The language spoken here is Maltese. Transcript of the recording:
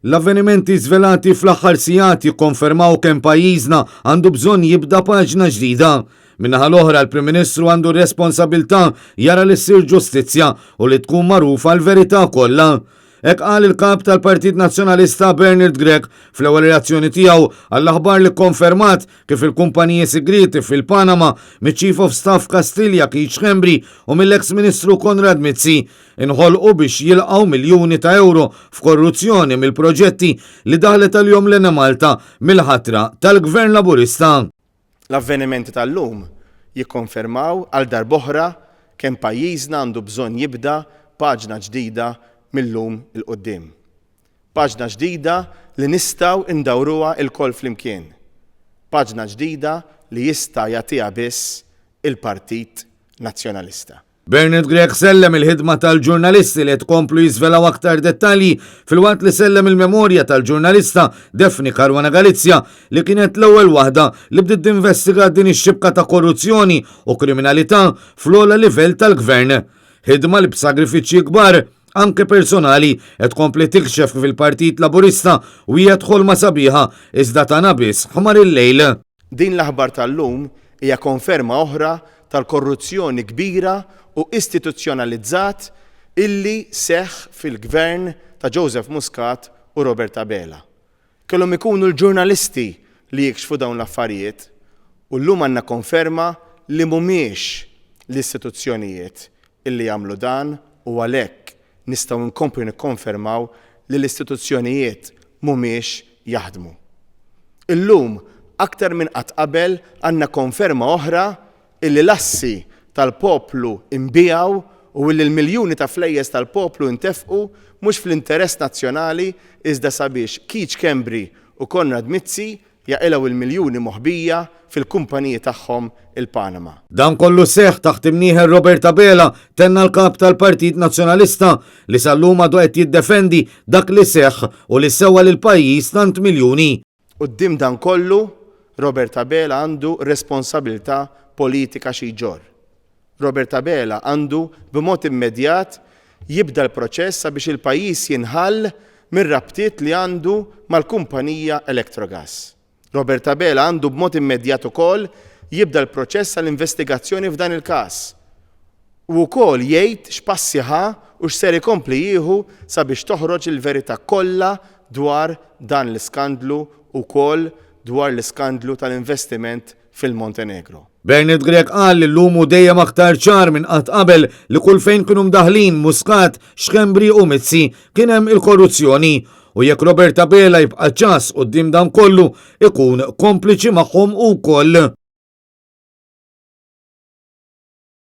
L-avvenimenti żvelati fl-aħħar sigħat jikkonfermaw kemm pajjiżna għandu bżonn jibda paġna ġdida. Min-naħa l-oħra l-Prim Ministru għandu r-responsabilità jara li ssir ġustizzja u li tkun magħrufa l-verità kollha. Hekk qal il-Kap tal-Partit Nazzjonalista Bernard Grech fl-ewwel reazzjoni tiegħu għall-aħbar li kkonfermat kif il-kumpaniji sigrieti fil-Panama miċ-Chief of Staff Kastilja Keith Schembri u mill-eks Ministru Konrad Mizzi inħolqu biex jilqgħu miljuni ta' ewro f'korruzzjoni mill-proġetti li daħlet għalihom l-Enemalta mill-ħatra tal-Gvern Laburista. L-avvenimenti tal-lum jikkonfermaw għal darb'oħra kemm pajjiżna għandu bżonn jibda paġna ġdida mil-lum 'il quddiem. Paġna ġdida li nistgħu ndawruha lkoll flimkien. Paġna ġdida li jista' jagħtiha biss il-Partit Nazzjonalista. Bernard Grech sellem il-ħidma tal-ġurnalisti li qed ikomplu jiżvelaw aktar dettalji filwaqt li sellem il-memorja tal-ġurnalista Daphne Caruana Galizia li kienet l-ewwel waħda li bdiet tinvestiga din ix-xibka ta' korruzzjoni u kriminalità fl-ogħla livell tal-Gvern. Ħidma li b'sagrifiċċji kbar, anke personali, qed tkompli tikxef kif il-Partit Laburista wiegħed ħolma sabiħa iżda tana biss ħmar il-lejl. Din l-aħbar tal-lum hija konferma oħra tal-korruzzjoni kbira u istituzzjonalizzat illi seħħ fil-Gvern ta' Joseph Muscat u Robert Abela. Kellhom ikunu l-ġurnalisti li jikxfu dawn l-affarijiet u llum għandna konferma li mhumiex l-istituzzjonijiet illi jagħmlu dan u għalhekk nistgħu nkomplu nikkonfermaw li l-istituzzjonijiet mhumiex jaħdmu. Illum, aktar minn qatt qabel għandna konferma oħra illi l-assi tal-poplu nbiegħu u illi l-miljuni ta' flejjes tal-poplu ntefqu mhux fl-interess nazzjonali iżda sabiex Keith Schembri u Konrad Mizzi jaqilgħu l-miljuni moħbija fil-kumpaniji tagħhom il-Panama. Dan kollu seħħ taħt imnieħer Robert Abela, tenna l-Kap tal-Partit Nazzjonalista, li sal-lum għadu qed jiddefendi dak li seħħ u li sewa lill-pajjiż tant miljuni. Quddiem dan kollu, Robert Abela għandu responsabilità politika xi jġorr. Robert Abela għandu b'mod immedjat jibda l-proċess sabiex il-pajjiż jinħall mir-rabtiet li għandu mal-kumpanija Electrogas. Robert Abela għandu b'mod immedjat ukoll jibda l-proċess għal investigazzjoni f'dan il-każ u wkoll jgħid x'passi ħa u x'ser ikompli jieħu sabiex toħroġ il-verità kollha dwar dan l-iskandlu u wkoll dwar l-iskandlu tal-investiment fil-Montenegro. Bernard Grech qal li llum hu dejjem aktar ċar minn qatt qabel li kull fejn kienu mdaħħlin Muscat, Schembri u Mizzi kien hemm il-korruzzjoni u jekk Robert Abela jibqa' ċass quddiem dan kollu ikun kompliċi magħhom hu wkoll.